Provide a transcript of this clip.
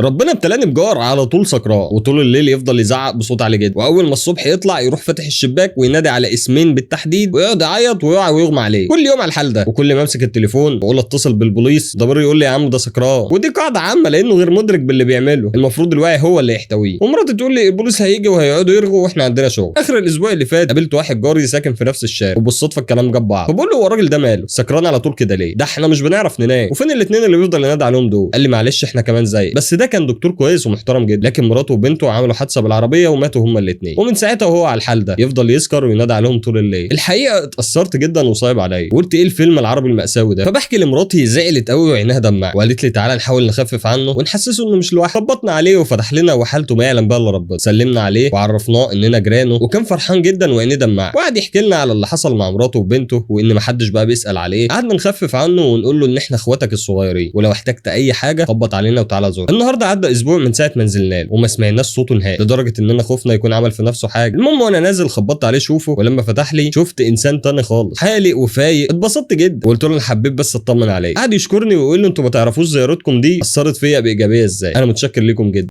ربنا ابتلاني بجار على طول سكران، وطول الليل يفضل يزعق بصوت عالي جدا، واول ما الصبح يطلع يروح فاتح الشباك وينادي على اسمين بالتحديد ويقعد يعيط ويقع ويغمى عليه كل يوم على الحال ده. وكل ما امسك التليفون واقول اتصل بالبوليس ضميري يقول لي يا عم ده سكران، ودي قاعدة عامة لانه غير مدرك باللي بيعمله، المفروض الواعي هو اللي يحتويه. ومراتي تقول لي البوليس هيجي وهيقعدوا يرغوا واحنا عندنا شغل. اخر الاسبوع اللي فات قابلت واحد جاري ساكن في نفس الشارع، وبالصدفه الكلام جاب بعض، فبقول له هو الراجل ده ماله سكران على طول كده ليه؟ ده احنا مش بنعرف ننام، وفين الاثنين اللي بيفضل ينادي عليهم دول؟ قال لي معلش احنا كمان زي، بس ده كان دكتور كويس ومحترم جدا، لكن مراته وبنته عملوا حادثه بالعربية وماتوا هما الاثنين، ومن ساعتها وهو على الحال ده يفضل يسكر وينادي عليهم طول الليل. الحقيقة اتاثرت جدا وصايب عليا، وقلت ايه الفيلم العربي المأساوي ده؟ فبحكي لمراتي، زعلت قوي وعينها دمعت، وقالت لي تعالى نحاول نخفف عنه ونحسسه انه مش لوحده. خبطنا عليه وفتح لنا، وحالته ما يعلم بها الا ربنا. سلمنا عليه وعرفناه اننا جيرانه، وكان فرحان جدا وعينيه دمعت، وقعد يحكي لنا على اللي حصل مع مراته وبنته وان محدش بقى بيسأل عليه. قعدنا نخفف عنه ونقول له ان احنا اخواتك الصغيرين، ولو احتجت اي حاجة خبط علينا وتعالى زور. النهارده عدى اسبوع من ساعة ما نزلنا له وما سمعناش صوته نهائي، لدرجة اننا خفنا يكون عمل في نفسه حاجة. المهم وانا نازل خبطت عليه شوفه، ولما فتح لي شفت انسان تاني خالص، حالق وفايق. اتبسطت جدا وقلت له انا حبيت بس اطمن عليه. قعد يشكرني ويقول لي انتوا ما تعرفوش زيارتكم دي اثرت فيا بايجابية ازاي، انا متشكر لكم جدا.